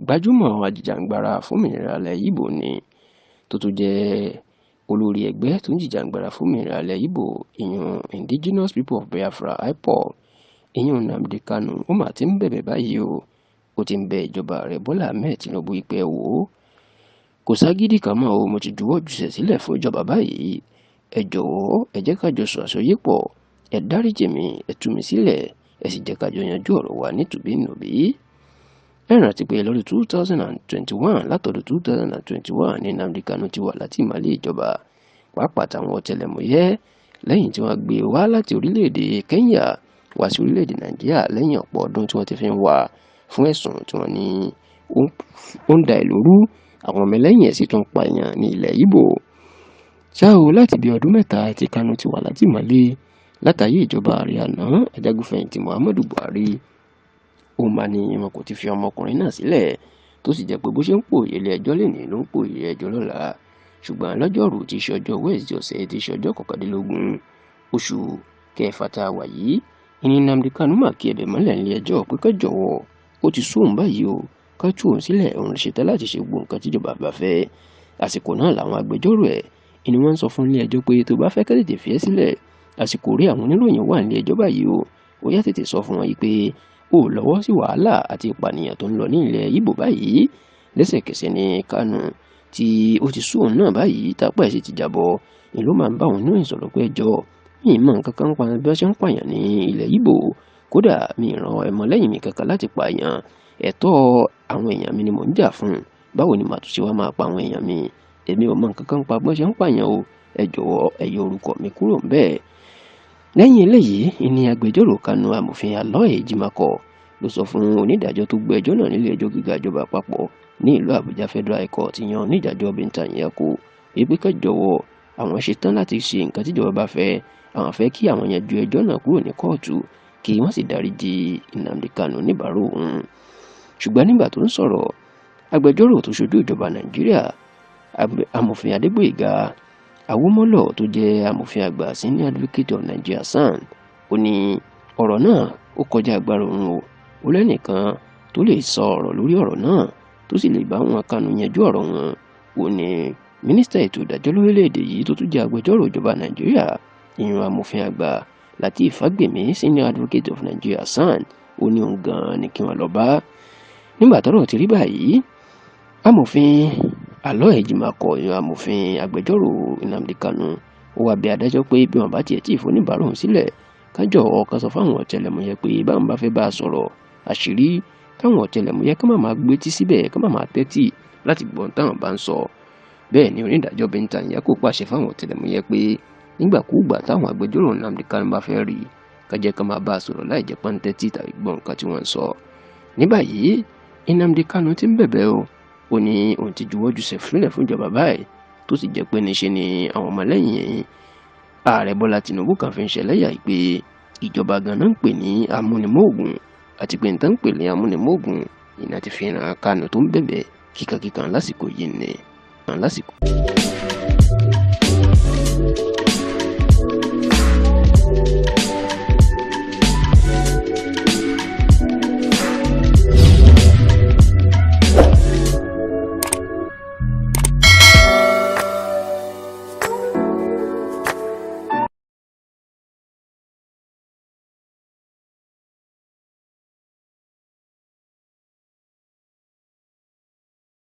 Gbajúmọ̀ ajìjàǹgbara fómìnira ilẹ̀ Ìgbò ni, tó tún jẹ́ olórí ẹgbẹ́ tó ń jìjàǹgbara fómìnira ilẹ̀ Ìgbò, ìyún Indigenous People of Biafra (IPOB), ìyún Nnamdi Kanu, ó mà ti ń bẹ̀bẹ̀ báyìí o. Ó ti ń bẹ ìjọba Ààrẹ Bọ́lá Ahmed Tinubu pé ẹ wò ó, kò ságídí kan mọ́ o, mo ti juwọ́ jùsẹ̀ sílẹ̀ fún ìjọba báyìí. Ẹ jọ̀wọ́, ẹ jẹ́ ká jọ sọ àsọyépọ̀, ẹ dáríjì mí, ẹ tú mi sílẹ̀, ẹ sì jẹ́ ká jọ yanjú ọ̀rọ̀ wa nítùbí-ǹnùbí. Ẹ rántí pé lọ́dún 2021, látọdún 2021 ní Nnamdi Kanu ti wà látìmọ́lé ìjọba, pàápàá táwọn ọ̀tẹlẹ̀múyẹ́, lẹ́yìn tí wọ́n gbé e wá láti orílẹ̀-èdè Kenya wá sí orílẹ̀-èdè Nàìjíríà lẹ́yìn ọ̀pọ̀ ọdún tí wọ́n ti fi ń wá fún ẹ̀sùn tí wọ́n ní ó ń da ìlú rú, àwọn ọmọlẹ́yìn ẹ̀ sì tún pààyàn ní ilẹ̀ Ìgbò. Ṣá o, láti bí ọdún 3 tí Kanu ti wà látìmọ́lé látàyè ìjọba ààrẹ àná ajagunfẹ̀yìntì Muhammadu Buhari, ó máa ní wọn kò ti fi ọmọkùnrin náà sílẹ̀, tó sì jẹ́ pé bó ṣe ń pòòyì ilé ẹjọ́ lénìí ló ń pòòyì ẹjọ́ lọ́la. Ṣùgbọ́n lọ́jọ́rùú tí í ṣe ọjọ́ Wednesday ọ̀sẹ̀ tí í ṣe ọjọ́ 19 oṣù kẹfà tá a wà yìí, ìní Nnamdi Kanu mà kí ẹ̀bẹ̀ mọ́lẹ̀ nílé ẹjọ́ pé ká jọ̀wọ́, ó ti sú òun báyìí o, ká tú òun sílẹ̀, òun ṣetán láti ṣe gbogbo nǹkan tíjọba bá fẹ́. Àsìkò náà làwọn agbẹjọ́rò ẹ̀ ìní wọ́n ń sọ fún ilé ẹjọ́ pé tó bá fẹ́ ká tètè fi ẹ́ sílẹ̀, àsìkò rí àwọn oníròyìn wà nílé ẹjọ́ báyìí o, ó yá tètè sọ fún wọn yìí pé ó lọ́wọ́ sí wàhálà àti ìpànìyàn tó ń lọ ní ilẹ̀ Ìgbò báyìí. Lẹ́sẹ̀kẹsẹ̀ ní Kanu tí ó ti sú òun náà báyìí, tápá ẹ̀ sì ti jábọ́, ni ló máa ń bá òun oníròyìn sọ̀rọ̀ pé ẹjọ́ mi ì mọ nǹkan kan pa bí wọ́n ṣe ń pààyàn ní ilẹ̀ Ìgbò, kódà mi ì ràn ẹmọ lẹ́yìn mi kankan láti pààyàn, ẹ̀tọ́ àwọn èèyàn mi ni mò ń jà fún, báwo ni màá tún ṣe wá máa pa àwọn èèyàn mi, èmi ò mọ nǹkan kan pa bí wọ́n ṣe ń pààyàn o, ẹ jọ̀wọ́ ẹ yọ orúkọ mi kúrò ńbẹ̀. Lẹ́yìn eléyìí ni agbẹjọ́rò Kanu, amòfin Aloy Ejimakor, ló sọ fún onídàájọ́ tó gbọ́ ẹjọ́ náà nílé ẹjọ́ gíga ìjọba àpapọ̀ ní ìlú Àbújá Federal High Court, yan onídàájọ́ Binta Nyako, wípé ká jọ̀wọ́, àwọn ṣetán láti ṣe nǹkan tíjọba bá fẹ́, àwọn fẹ́ kí àwọn yanjú ẹjọ́ náà kúrò ní kóòtù kí wọ́n sì dáríjì Nnamdi Kanu níbàárò òun. Ṣùgbọ́n nígbà tó ń sọ̀rọ̀, agbẹjọ́rò tó ṣojú ìjọba Nàìjíríà, amòfin Adégbóyèga Awómọ́lọ̀ tó jẹ́ amòfin àgbà Senior Advocate of Nigeria SAN, ó ní ọ̀rọ̀ náà ó kọjá agbára òun o, ó lẹ́nìkan tó lè sọ ọ̀rọ̀ lórí ọ̀rọ̀ náà tó sì lè bá wọn Kanu yanjú ọ̀rọ̀ wọn, ó ní mínísítà ètò ìdájọ́ lórílẹ̀‐èdè yìí tó tún jẹ́ agbẹjọ́rò ìjọba Nàìjíríà, ìyún amòfin àgbà Lateef Fagbemi Senior Advocate of Nigeria SAN, ó ní òun gan-an ni kí wọ́n lọ bá. Nígbà tọ́rọ̀ ti rí báyìí, amòfin Aloy Ejimakor, ìyún amòfin agbẹjọ́rò Nnamdi Kanu, ó wá bẹ̀ adájọ́ pé bí wọ́n bá tiẹ̀ tí ì fóníbàárò òun sílẹ̀, kájọ ọ̀kan sọ fáwọn ọ̀tẹlẹ̀múyẹ́ pé báwọn bá fẹ́ bá a sọ̀rọ̀ àṣírí, káwọn ọ̀tẹlẹ̀múyẹ́ ká má máa gbétí síbẹ̀, ká má máa tẹ́tí láti gbọ́n táwọn bá ń sọ. Bẹ́ẹ̀ ni onídàájọ́ Binta Nyako pàṣẹ fáwọn ọ̀tẹlẹ̀múyẹ́ pé nígbàkúùgbà táwọn agbẹjọ́rò Nnamdi Kanu bá fẹ́ rí, ká jẹ́ ká máa bá a sọ̀rọ̀ láì jẹ́ pọ́ńtẹ́tì tàbí gbọ́ nǹkan tí wọ́n ń sọ. Ní báyìí, Nnamdi Kanu ti ń bẹ̀bẹ̀ o, ó ní òun ti juwọ́ jùsẹ̀ sílẹ̀ fún ìjọba báyìí, tó sì jẹ́ pé níṣe ni àwọn ọmọlẹ́yìn ààrẹ Bọ́lá Tinubu kan fi ń ṣẹlẹ́yà pé ìjọba ganan ń pè ní amúnimóògùn, àti pé nǹkan ń pè ní amúnimóògùn ìná ti fi hàn Kanu tó ń bẹ̀bẹ̀ kíkankíkan lásìkò yìí ni lásìkò.